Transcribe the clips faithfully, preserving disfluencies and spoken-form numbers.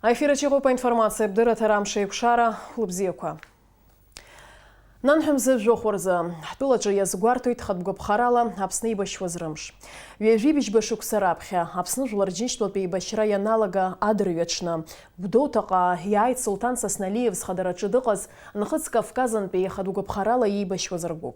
Аефир аҿы иҟоуп аинформациатә дырраҭара Амш еиқәшара, хәлыбзиақәа. Нанҳәа мза жәохә рзы, ҳтәылаҿы иазгәарҭоит хатә гәаԥхарала Аԥсны еибашьуаз рымш. Ҩажәи быжьба шықәса раԥхьа, Аԥсны Жәлар Џьынџьтәылатә еибашьра ианалага адырҩаҽны, Гәдоуҭаҟа иааит Сулҭан Сасналиев зхадараҿы дыҟаз Нхыҵ Кавказынтәи хатә гәаԥхарала иеибашьуаз ргәыԥ.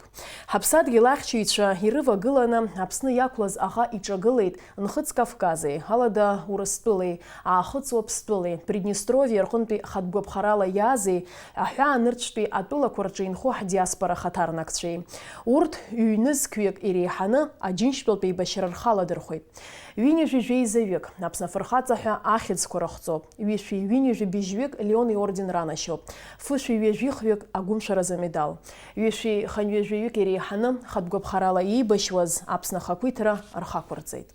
Ҳаԥсадгьыл ахьчаҩцәа ирывагыланы Аԥсны иақәлаз аӷа иҿагылеит Нхыҵ Кавкази, Алада Урыстәылеи, Аахыҵ Уаԥстәылеи, Приднестровиа рҟынтәи хатә гәаԥхарала иаази, аҳәаанырцәтәи атәылақәа рҿы инхо ҳдиаспора хаҭарнакцәеи. Урҭ ҩнызқьҩык иреиҳаны Аџьынџьтәылатә еибашьра рхаладырхәеит. Ҩынҩажәи жәеизаҩык Аԥсны Афырхаҵа ҳәа ахьӡқәа рыхҵоуп. Ҩышәи ҩынҩажәи быжьҩык Леон иорден ранашьоуп. Фышәи ҩажәи хҩык агәымшәаразы амедал. Ҩышәи хынҩажәаҩык иреиҳаны хатә гәаԥхарала иеибашьуаз Аԥсны ахақәиҭра рхақәырҵеит.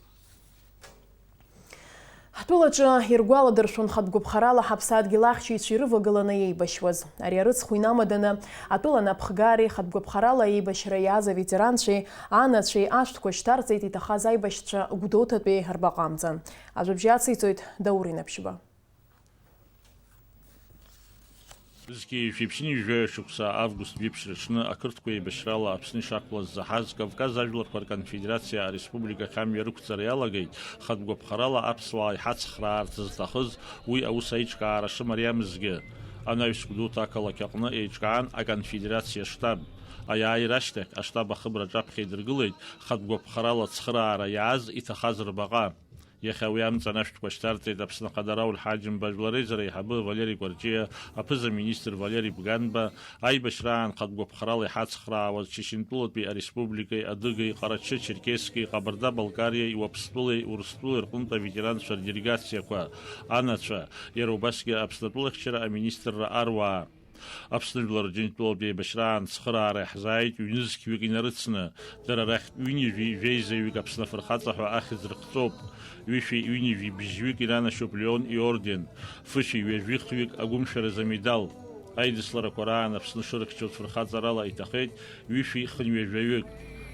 Ҳтәылаҿы иргәаладыршәон хатә гәаԥхарала ҳаԥсадгьыл ахьчаҩцәа ирывагыланы иеибашьуаз. Ари арыцхә инамаданы атәыла напхгареи хатә гәаԥхарала аиеибашьра иааз аветеранцәеи анацәеи ашәҭқәа шьҭарҵеит иҭахаз аибашьцәа Гәдоуҭатәи рбаҟа амҵан. Ажәабжь ациҵоит Даур Инаԥшьба. Зқьи жәшәи ԥшьынҩажәи жәаҩа шықәса август жәиԥшь рыҽны ақырҭқәа еибашьрала Аԥсны ишақәлаз заҳаз Кавказ Ажәларқәа Рконфедерациа ареспубликахь амҩа рықәҵара иалагеит хатә гәаԥхарала аԥсуаа иҳацхраарц зҭахыз уи аус аиҿкаара шымариамызгьы. Анаҩс Гәдоуҭа ақалақь аҟны еиҿкаан аконфедерациа аштаб. Аиааира ашьҭахь аштаб ахыбра аҿаԥхьа идыргылеит хатә гәаԥхарала ацхыраара иааз иҭахаз рбаҟа. Иахьа уи амҵан ашәҭқәа шьҭарҵеит Аԥсны Ахада Рауль Ҳаџьымба, Жәлар Реизара аиҳабы Валери Кәарҷиа, аԥыза-министр Валери Бганба, аибашьраан хатә гәаԥхарала иҳацхраауаз Чечентәылатәи ареспубликеи, Адыгеи, Ҟарачы-Черкесски, Ҟабарда-Балкариеи, Уаԥстәылеи, Урыстәылеи рҟынтә аветеранцәа рделегациақәа, анацәа, иара убасгьы Аԥсны атәылахьчара аминистрра аруаа. Аԥсны Жәлар Џьынџьтәылатә еибашьраан цхыраара иаҳзааит ҩнызқьҩык инарыцны, дара рахьтә ҩынҩажәи жәеизаҩык Аԥсны Афырхаҵа ҳәа ахьӡ рыхҵоуп, ҩышәи ҩынҩажәи быжьҩык иранашьоуп Леон иорден, фышәи ҩажәи хҩык агәымшәаразы амедал. Аидысларақәа раан Аԥсны шырыхьчоз фырхаҵарала иҭахеит ҩышәи хынҩажәаҩык.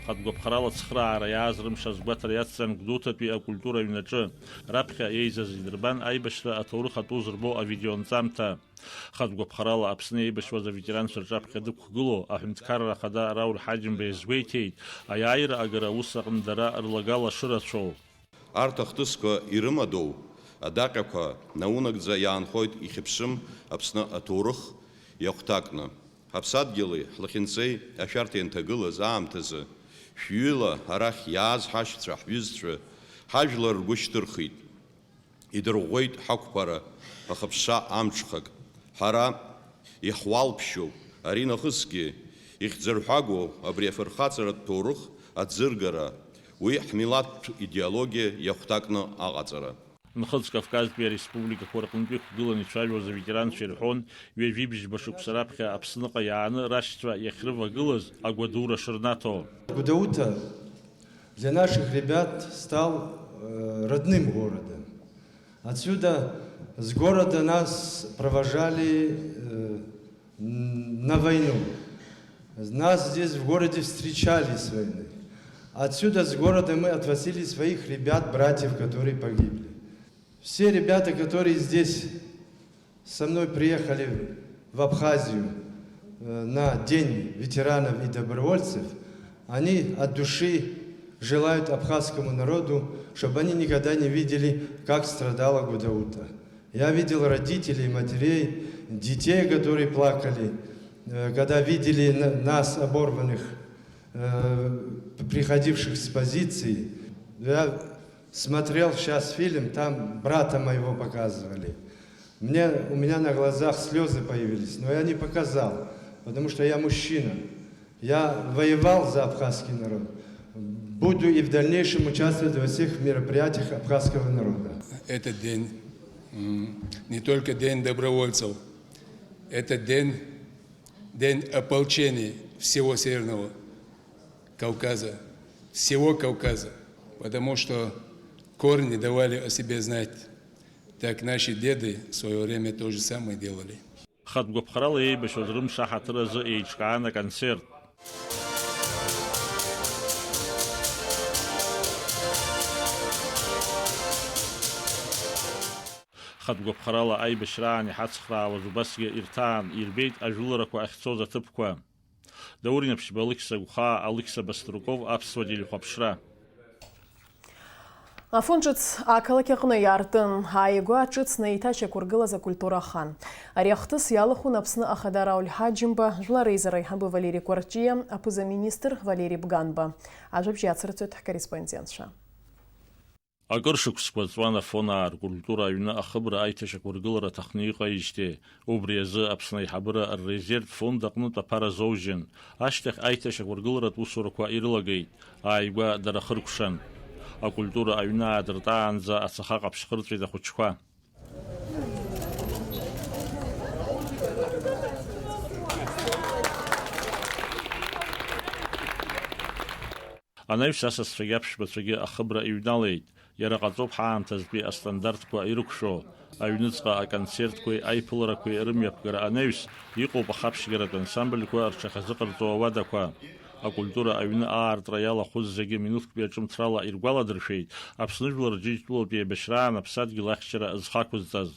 Хатә гәаԥхарала цхыраара иааз рымш азгәаҭара иацҵан Гәдоуҭатәи акультура аҩнаҿы. Раԥхьа еизаз идырбан аибашьра аҭоурых атәы зырбо авидеонҵамҭа. Хатә гәаԥхарала Аԥсны еибашьуаз аветеранцәа рҿаԥхьа дықәгылоу Аҳәынҭқарра Ахада Рауль Ҳаџьымба иазгәеиҭеит, аиааира агара аус аҟны дара рлагала шырацәоу. Арҭ ахҭысқәа ирымадоу адаҟьақәа наунагӡа иаанхоит ихьыԥшым Аԥсны аҭоурых иахәҭакны. Ҳаԥсадгьыли ҳлахьынҵеи ашәарҭа ианҭагылаз аамҭазы, шәҩыла арахь иааз ҳашьцәа, ҳҩызцәа, ҳажәлар ргәы шьҭырхит. Идырӷәӷәеит ҳақәԥара, ахыԥша амҽхак. Ҳара иҳуалԥшьоуп, ари нахысгьы ихьӡырҳәагоу абри афырхаҵаратә ҭоурых аӡыргара, уи ҳмилаҭтә идеологиа иахәҭакны аҟаҵара. Нхыҵ Кавказтәи ареспубликақәа рҟынтә иқәгыланы ицәажәоз аветеранцәа ирҳәон, ҩажәи бжьба шықәса раԥхьа Аԥсныҟа иааны рашьцәа иахьрывагылаз агәадура шырнаҭо. Гәдоуҭа для наших ребят стал, э, родным городом. Отсюда с города нас провожали, э, н-, на войну. Нас здесь в городе встречали с войны. Отсюда с города мы отвозили своих ребят, братьев, которые погибли. Все ребята, которые здесь со мной приехали в Абхазию, э, на День ветеранов и добровольцев, они от души желают абхазскому народу, чтобы они никогда не видели, как страдала Гудаута. Я видел родителей, матерей, детей, которые плакали, э, когда видели на-, нас, оборванных, э, приходивших с позиций. Я смотрел щас фильм, там брата моего показывали. Мне, у меня на глазах слёзы появились, но я не показал, потому что я мужчина. Я воевал за абхазский народ. Буду и в дальнейшем участвовать во всех мероприятиях абхазского народа. Этот день, м, не только день добровольцев, это день, день ополчения всего Северного Кавказа, всего Кавказа, потому что корни давали о себе знать. Так наши деды в своё время то же самое делали. Хатә гәаԥхарала еибашьуаз рымш аҳаҭыр азы еиҿкаан аконцерт. Хатә гәаԥхарала аибашьраан иҳацхраауаз убасгьы ирҭаан, ирбеит ажәыларақәа ахьцоз аҭыԥқәа. Даур Инаԥшьба, Алықьса Гәхаа, Алықьса Баструков, Аԥсуа телехәаԥшра. Афон ҿыц ақалақь аҟны иаартын, ааигәа ҿыцны еиҭашьақәыргылаз акультура ахан. Ари ахҭыс иалахәын Аԥсны Ахада Рауль Ҳаџьымба, Жәлар Реизара аиҳабы Валери Кәарҷиа, аԥыза-министр Валери Бганба. Ажәабжь иацырҵоит ҳкорреспондентцәа. Акыр шықәсқәа ҵуан Афонаа ркультура аҩны ахыбра аиҭашьақәыргылара аҭахны иҟаижьҭеи, убри азы Аԥсны аиҳабыра ррезерв фонд аҟнытә аԥара азоужьын. Ашьҭахь аиҭашьақәыргыларатә усурақәа ирылагеит, ааигәа дара хыркәшан. Акультура аҩны аадыртаанӡа ацаха ҟаԥшь хырҵәеит ахәыҷқәа. Анаҩс асасцәагьы аԥшәмацәагьы ахыбра иҩналеит. Иара ҟаҵоуп ҳаамҭазтәи астандартқәа ирықәшәо. Аҩныҵҟа аконцертқәеи аиԥыларақәеи рымҩаԥгара анаҩс, иҟоуп ахаԥшьгаратә ансамбльқәа рҽахьазыҟарҵо ауадақәа. Акультура аҩны аартра иалахәыз зегьы минуҭктәи аҿымҭрала иргәаладыршәеит Аԥсны Жәлар Џьынџьтәылатә еибашьраан аԥсадгьыл ахьчара зхы ақәызҵаз.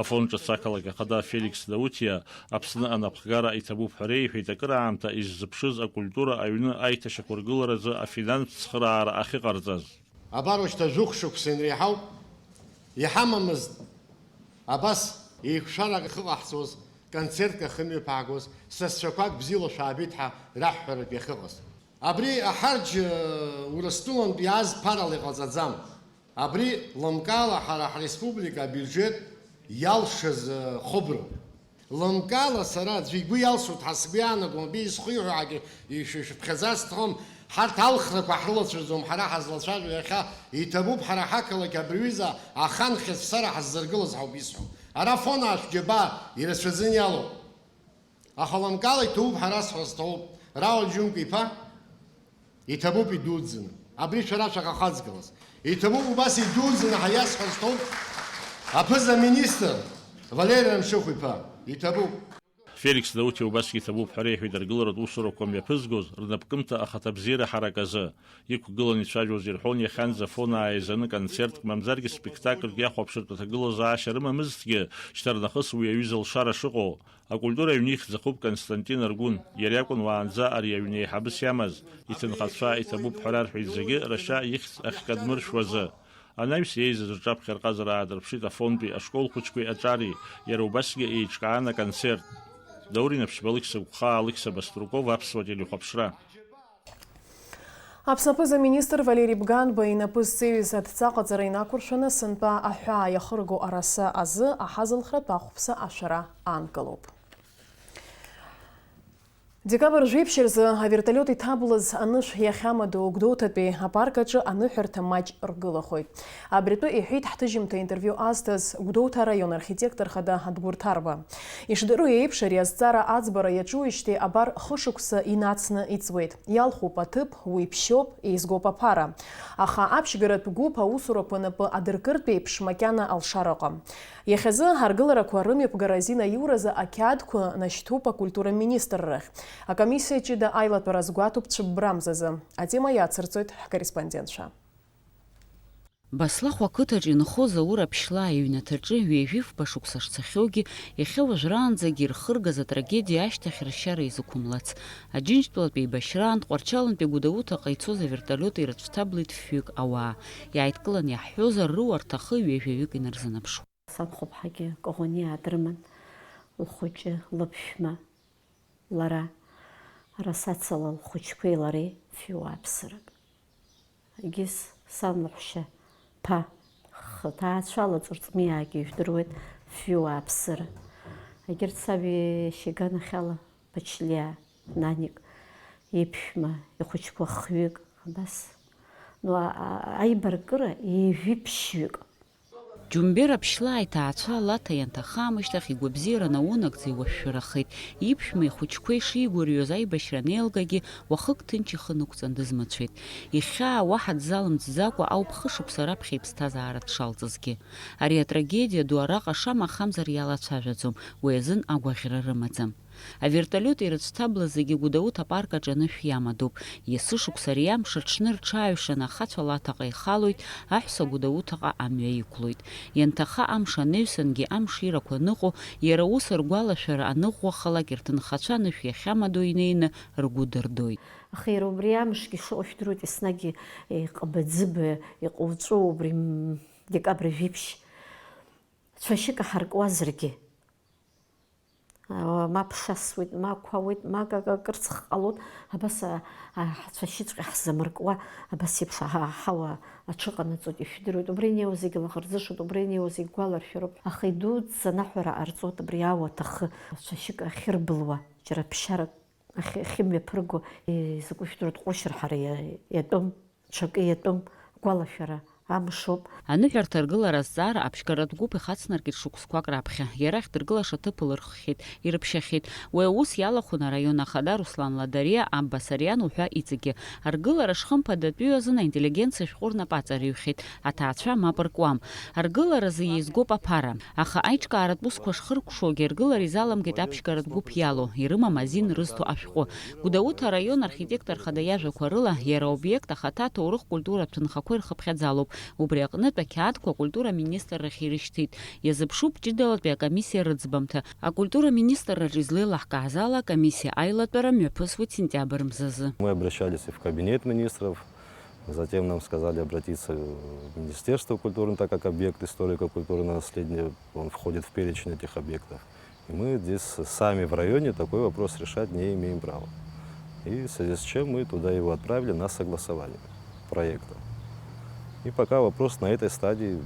Афон ҿыц ақалақь ахада Феликс Даутиа Аԥсны анапхгара иҭабуп ҳәа реиҳәеит акыраамҭа иззыԥшыз акультура аҩны аиҭашьақәыргыларазы афинанстә цхыраара ахьыҟарҵаз. Абар уажәшьҭа жәохә шықәса инреиҳауп, иҳамамызт абас еиқәшәарак ахьыҟаҳҵоз, концертк ахьымҩаԥаагоз, сасцәақәак бзиала шәаабеит ҳәа раҳәҳәаратә иахьыҟаз. Абри аҳарџь, э, Урыстәылантә иааз ԥарала иҟаҵаӡам. Абри лымкаала ҳара ҳреспублика абиуџьет иалшаз, э, хыброуп. Лымкаала сара аӡәы игәы иалсуеит ҳәа сгәы иаанагом, абри изхиҳәо ҳагьы ишәыԥхьаӡарц сҭахым, ҳарҭ алхрақәа ҳрылацәажәом, ҳара ҳазлацәажәо иахьа иҭабуп ҳара ҳақалақь абри аҩыза ахан хьыӡ ԥсара ҳаззыргылаз ҳауп исҳәо. Ара Афонаа шәџьабаа ирацәаӡаны иалоуп. Аха лымкаала иҭабуп ҳәа расҳәар сҭахуп, Рауль Џьынқәа-иԥа, иҭабуп идуӡӡаны. Абри шәара шәахаӡгылаз. Иҭабуп убас идуӡӡаны ҳәа иасҳәар сҭахуп аԥыза-министр Валери Рамшыхә-иԥа. Иҭабуп. Феликс Даутиа убасгьы иҭабуп ҳәа реиҳәеит аргыларатә усурақәа мҩаԥызгоз, рнапкымҭа ахаҭабзиара ҳарак азы. Иқәгыланы ицәажәоз ирҳәон иахьанӡа Афонаа еизаны концертк, мамзаргьы спектакльк иахәаԥшыртә аҭагылазаашьа рымамызҭгьы, шьҭарнахыс уи аҩыза лшара шыҟоу. Акультура аҩны ихьӡ ахуп Константин Аргәын. Иара иакәын уаанӡа ари аҩны еиҳабыс иамаз. Иҭынхацәа иҭабуп ҳәа рарҳәеит зегьы, рашьа ихьӡ ахькадмыршәуазы. Анаҩс еизаз рҿаԥхьа рҟазара аадырԥшит Афонтәи ашкол хәыҷқәеи аҿари, иара убасгьы еиҿкаан аконцерт. Даур Инаԥшьба, Алықьса Гәхаа, Алықьса Баструков, Аԥсуа телехәаԥшра. Аԥсны аԥыза-министр Валери Бганба инапы зҵеиҩыз адҵа ҟаҵара инақәыршәаны сынтәа аҳәаа иахырго араса азы аҳазылхратә ахәԥса ашәара аанкылоуп. Декабр жәеиԥшь рзы аверталиот иҭаблыз анышә иахьамадоу Гәдоуҭатәи апарк аҿы аныҳәарҭа маҷ ргылахоит. Абри атәы иҳәеит ҳҭыжьымҭа интервиу азҭаз Гәдоуҭа араион архитектор хада Адгәыр Ҭарба. Ишдыру еиԥш, ари азҵаара аӡбара иаҿуижьҭеи абар хышықәса инацны иҵуеит. Иалхуп аҭыԥ, уи ԥшьоуп, еизгоуп аԥара. Аха аԥшьгаратә гәыԥ аусурақәа напы адыркыртә еиԥш макьана алшара ыҟам. Иахьазы аргыларақәа рымҩаԥгара азин аиуразы ақьаадқәа нашьҭуп акультура министррахь. Акомиссиа ҷыда аилатәара азгәаҭоуп цәыббра мзазы. Атема иацырҵоит ҳкорреспондентцәа. Баслахә ақыҭаҿ инхо Заур Аԥшьлаа иҩнаҭаҿы ҩажәифба шықәса шцахьоугьы, иахьа уажәраанӡагьы ирхыргаз атрагедиа ашьҭахь ршьара изықәымлац. Аџьынџьтәылатә еибашьраан Тҟәарчалнтәи Гәдоуҭаҟа ицоз аверталиот ирыцәҭаблеит фҩык ауаа. Иааидкыланы иаҳҳәозар, рыуа рҭахы ҩажәаҩык инарзынаԥшуан. Сабхәыԥҳагьы Коӷониаа дрыман, лхәыҷы, лыԥшәма, лара, арасацала лхәыҷқәеи лареи фҩы уааԥсырак. Егьыс сан лаҳәшьа ԥа, х-, ҭаацәала Ҵәырҵмиаагьы ижәдыруеит, фҩы уааԥсыра. Егьырҭ саб иашьа иганахьала Ԥачлиаа, Наник, иԥшәма, ихәыҷқәа хҩык, абас. Ну, а-, а-, аибаркыра ҩажәи ԥшьҩык. Џьумбер Аԥшьлаа иҭаацәа Лаҭа ианҭаха аамышьҭахь игәабзиара наунагӡа иуашәшәырахеит. Иԥшәма ихәыҷқәеи шигәырҩоз аибашьра анеилгагьы, уахык ҭынч ихы нықәҵан дызмыцәеит. Ихьаа уаҳа дзалымҵӡакәа ауп хышықәса раԥхьа иԥсҭазаара дшалҵызгьы. Ари атрагедиа ду араҟа шамахамзар иалацәажәаӡом, уи азын агәаӷьра рымаӡам. Авертолиот ирыцәҭаблаз зегьы Гәдоуҭа апарк аҿы анышә иамадоуп. Есышықәса ари амш аҽны рҽааҩшаны ахацәа Лаҭаҟа ихалоит, аҳәса Гәдоуҭаҟа амҩа иқәлоит. Ианҭаха амш анаҩсангьы амширақәа аныҟоу, иара ус ргәалашәара аныӷәӷәахалак, рҭынхацәа анышә иахьамадоу инеины ргәы дырдоит. Аха иара убри амшгьы шыҟоу жәдыруеит, еснагь иҟыбаӡыба, иҟуҵәу убри, м, декабрь жәиԥшь. Цәашьык аҳаркуазаргьы, а, ма ԥшасуеит, ма қәауеит, ма акы, акы, акырцх ҟалоит, абас, а, а, ҳцәашьыҵәҟьа ҳзамыркуа, абас еиԥш аҳа-, аҳауа аҽыҟанаҵоит, ишәдыруеит, убра инеиуа зегьы лаӷырӡышоит, убра инеиуа зегь гәаларшәароуп, аха идуӡӡа анаҳәара ҟарҵоит абри ауаҭахы, цәашьык ахьырбылуа, џьара ԥшьарак ахь-, ахьымҩаԥырго, изакәу жәдыруеит, ҟәышра ҳара иа-, иатәым, ҽакы иатәым, гәалашәара амшоуп. Аныҳәарҭа аргылара азҵаара аԥшьгаратә гәыԥ ихацнаркит шықәсқәак раԥхьа. Иара ахьдыргылаша аҭыԥ лырххьеит, ирыԥшьахьеит. Уи аус иалахәын араион ахада Руслан Ладариа, Абба Сариан уҳәа иҵегьы. Аргылара шхымԥадатәиу азын аинтеллигенциа шәҟәы рнапы аҵарыҩхьеит. Аҭаацәа мап ркуам. Аргыларазы еизгоуп аԥара. Аха аиҿкааратә усқәа шхыркәшогьы, аргылара изаламгеит аԥшьгаратә гәыԥ иалоу, ирымам азин рызҭо ашәҟәы. Гәдоуҭа араион архитектор хада иажәақәа рыла, иара аобиект ахаҭа аҭоурых-культуратә ҭынхақәа ирхыԥхьаӡалоуп. Убри аҟнытә ақьаадқәа акультура аминистррахь ирышьҭит. Иазыԥшуп ҷыдалатәи акомиссиа рыӡбамҭа. Акультура аминистрраҿы излеилаҳкааз ала, акомиссиа аилатәара мҩаԥысуеит сентиабр мзазы. Мы обращались и в кабинет министров, затем нам сказали обратиться в Министерство культуры, так как объект историко-культурного наследия, он входит в перечень этих объектов. И мы здесь сами в районе такой вопрос решать не имеем права. И в связи с чем мы туда его отправили на согласование проекта. И пока вопрос на этой стадии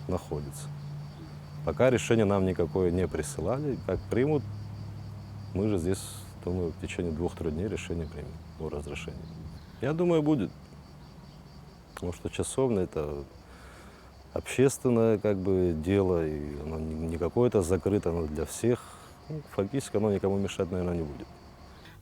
находится. Пока решение нам никакое не присылали. Как примут, мы же здесь, думаю, в течение двух-трёх дней решение примем о разрешении. Я думаю, будет. Потому что часовня — это общественное, как бы, дело, и оно не, не какое-то закрытое, оно для всех. Ну, фактически оно никому мешать, наверное, не будет.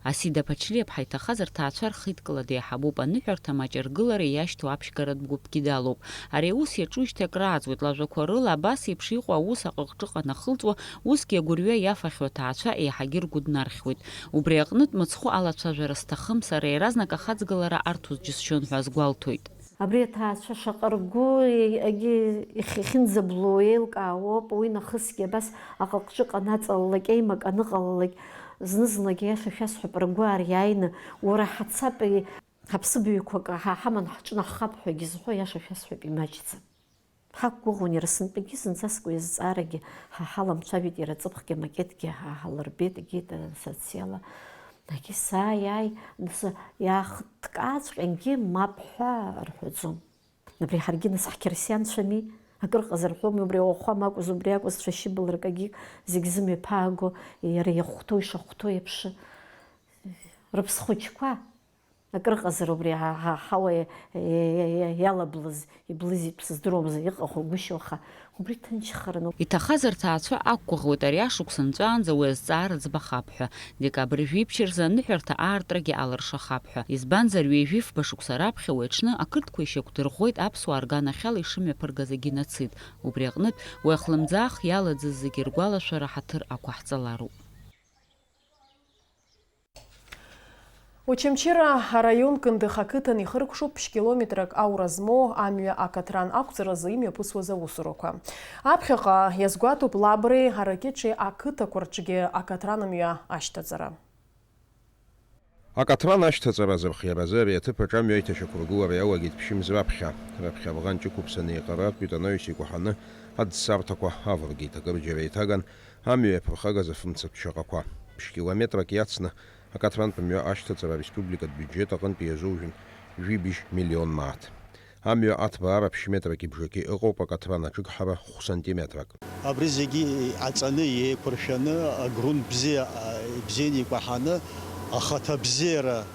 Асида Ԥачлиаԥҳа иҭахаз рҭаацәа рхеидкыла деиҳабуп, аныҳәарҭа маҷ аргылара иашьҭоу аԥшьгаратә гәыԥгьы далоуп. Ари аус иаҿужьҭеи акрааҵуеит, лажәақәа рыла, абас еиԥш иҟоу аус аҟыҟҿыҟа анахылҵуа, усгьы агәырҩа иафахьоу аҭаацәа еиҳагьы ргәы днархьуеит. Убри аҟнытә мыцхәы алацәажәара сҭахым, сара иаразнак ахаҵгылара арҭоз џьысшьон ҳәа азгәалҭоит. Абри аҭаацәа шаҟа ргәы, егьи ихь-, ихьынӡаблуа еилкаауоуп, уи нахысгьы абас аҟыҟҿыҟа анаҵалалак, еимак аныҟалалак, зны-зынлагь, аиаша шәасҳәап, ргәы аариааины, уара ҳацап, ҳаԥсыбаҩқәак ҳа-, ҳаман ҳҿынаҳхап ҳәагьы зҳәо, аиаша шәасҳәап, имаҷӡам. Ҳақәгәыӷуан иара сынтәагьы, зынӡаскуа иазҵаарагьы ҳа-, ҳаламцәажәеит, иара аҵыԥхгьы амакетгьы ҳа-, ҳалырбеит, егьи социала. Егьи сааи, ааи, нас иаахҭкааҵәҟьангьы мап ҳәа рҳәаӡом. Абри ҳаргьы нас ҳқьырсианцәами, акыр ҟазар ҳәоуми, убри ауахәама акәыз, убри акәыз, цәашьы былракагьы зегь зымҩаԥааго, иара иахәҭоу ишахәҭоу еиԥш, рыԥсхәыҷқәа. Акрыҟазар убри ҳа-, ҳа-, ҳауа иа-, иа-, иа-, иа-, иалаблыз, иблыз-иҭәыз здыруамызт, иҟахо гәышьо, аха убри ҭынчхаран. Иҭахаз рҭаацәа ақәгәыӷуеит, ари ашықәс нҵәаанӡа уи азҵаара ӡбахап ҳәа, декабрь жәиԥшь рзы аныҳәарҭа аартрагьы алыршахап ҳәа. Избанзар, ҩажәи фба шықәса раԥхьа уи аҽны ақырҭқәа ишьақәдырӷәӷәеит аԥсуаа рганахьала ишымҩаԥыргаз агеноцид. Убри аҟнытә, уи ахлымӡаах иалаӡыз зегьы ргәалашәара ҳаҭыр ақәаҳҵалароуп. Очамчыра араион Кындыӷ ақыҭан ихыркәшоуп ԥшь-километрак аура змоу амҩа акаҭран ақәҵаразы имҩаԥысуаз аусурақәа. Аԥхьаҟа иазгәаҭоуп Лабреи Аракьыҿи ақыҭақәа рҿгьы акаҭран мҩа ашьҭаҵара. Акаҭран ашьҭаҵара азырхиаразы ари аҭыԥ аҿы амҩа аиҭашьақәыргылара иалагеит ԥшьымз раԥхьа. Раԥхьа афӷан ҷықәыԥса неиҟаратәит анаҩс икәаҳаны аӡсарҭақәа авыргеит, акырџьара еиҭаган амҩа иаԥырхагаз афымцатә шьаҟақәа. Ԥшь-километрак иацны акаҭрантә мҩа ашьҭаҵара ареспубликатә биуџьет аҟынтә иазужәын жәибжь миллион мааҭ. Амҩа аҭбаара ԥшь метрак ибжаки ыҟоуп, акаҭран аҿыгҳара хә сантиметрак. Абри зегьы аҵаны, еиқәыршәаны, агрунт бзиа, а, ибзианы икәаҳаны, ахаҭа бзиара,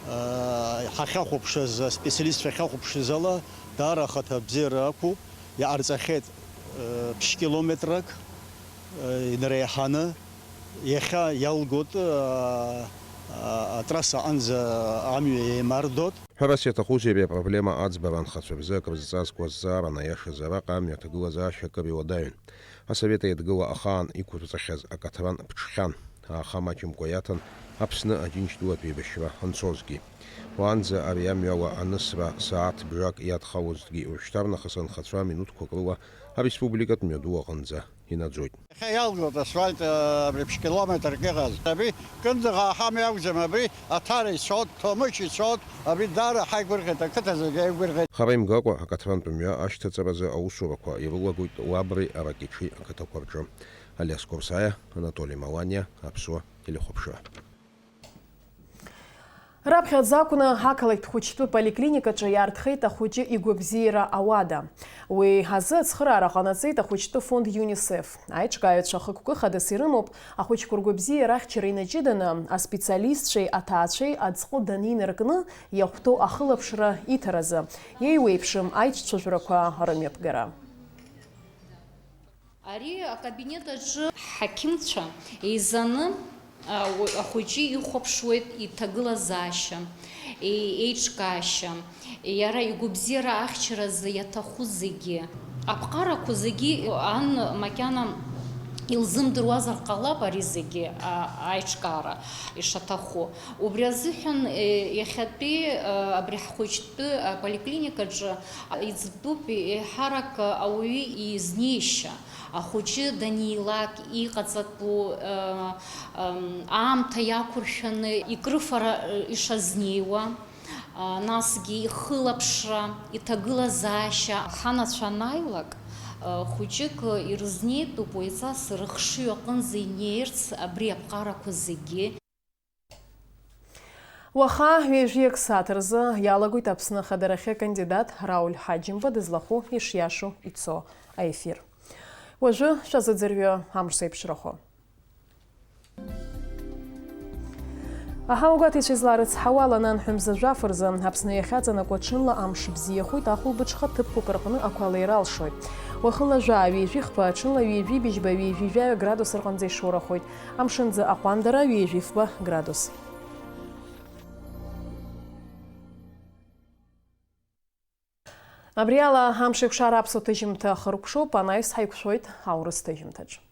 а, ҳахьахәаԥшыз, аспециалистцәа ахьахәаԥшыз ала, даара ахаҭа бзиара ақәуп, иҟарҵахьеит, а, ԥшь километрак, а, инареиҳаны, иахьа иалгоит, а, а, атрасса аҟынӡа амҩа еимардоит. Ҳәарас иаҭахузеи ари апроблема аӡбара анхацәа рзы акрызҵазкуа азҵааран, аиашазы араҟа амҩа аҭагылазаашьа акыр иуадаҩын. Асовет Еидгыла ахаан иқәырҵахьаз акаҭран ԥҽхьан. Аха маҷымкәа иаҭан Аԥсны Аџьынџьтәылатә еибашьра анцозгьы. Уаанӡа ари амҩала анысра сааҭ бжак иадхалозҭгьы, уажәшьҭарнахыс анхацәа минуҭқәак рыла ареспубликатә мҩаду аҟынӡа инаӡоит. Иахьа иалгоит асфальт, абри ԥшь километрк иҟаз. Абри кындыӷаа ҳамҩа акәӡам, абри Аҭара ицоит, Ҭамыч ицоит, абри даара ҳаигәырӷьеит, ақыҭа зегьы еигәырӷьеит. Хара имгакәа, акаҭрантә мҩа ашьҭаҵаразы аусурақәа ирылагоит Лабреи Аракьыҽи ақыҭақәа рҿы. Алиас Курсаиа, Анатоли Маланиа, Аԥсуа телехәаԥшра. Раԥхьаӡа акәны ақалақьтә хәыҷтәы поликлиникаҿы иаартхеит ахәыҷы игәабзиара ауада. Уи азы ацхыраара ҟанаҵеит ахәыҷтәы фонд ЮНИСЕФ. Аиҿкааҩцәа хықәкы хадас ирымоуп ахәыҷқәа ргәабзиара ахьчара инаҷыданы, аспециалистцәеи аҭаацәеи аӡҟы данинаркны иахәҭоу ахылаԥшра иҭаразы, еиуеиԥшым аиҿцәажәарақәа рымҩаԥгара. Ари акабинет аҿы ҳақьымцәа еизаны, а, у-, ахәыҷы ихәаԥшуеит иҭагылазаашьа, и-, еиҿкаашьа, иара игәабзиара ахьчаразы иаҭаху зегьы. Аԥҟарақәа зегьы ан макьана илзымдыруазар ҟалап ари зегьы, а, аиҿкаара ишаҭаху. Убри азыҳәан, е, иахьатәи, а, абри ҳхәыҷтәы, а, поликлиникаҿы, а, иӡбуп еиҳарак ауаҩы изнеишьа. Ахәыҷы данилак иҟаҵатәу, э, м, аамҭа иақәыршәаны икрыфара, э, ишазнеиуа, а, насгьы ихылаԥшра, иҭагылазаашьа, ҳанацәа анааилак, э, хәыҷык ирызнеитәуп уаҩҵас рыхшыҩ аҟынӡа инеирц абри аԥҟарақәа зегьы. Уаха ҩажәиак сааҭ рзы иалагоит Аԥсны ахадарахьы акандидат Рауль Ҳаџьымба дызлахәу ишиашоу ицо аефир. Уажәы шәазыӡырҩы амш зеиԥшрахо. Аҳауагәаҭаҩцәа изларыцҳауа ала, нанҳәа мза жәаф рзы Аԥсны иахьаҵанакуа ҽынла амш бзиахоит, ахәылбыҽха ҭыԥқәак рҟны ақәа леира алшоит. Уахыла жәаа ҩажәи хԥа, ҽынла ҩажәи быжьба, ҩажәи жәаҩа градус рҟынӡа ишоурахоит. Амшынӡы аҟәандара ҩажәи фба градус. Абри ала амш еиқәшара аԥсуа ҭыжьымҭа ахыркәшоуп, анаҩс ҳаиқәшәоит аурыс ҭыжьымҭаҿ.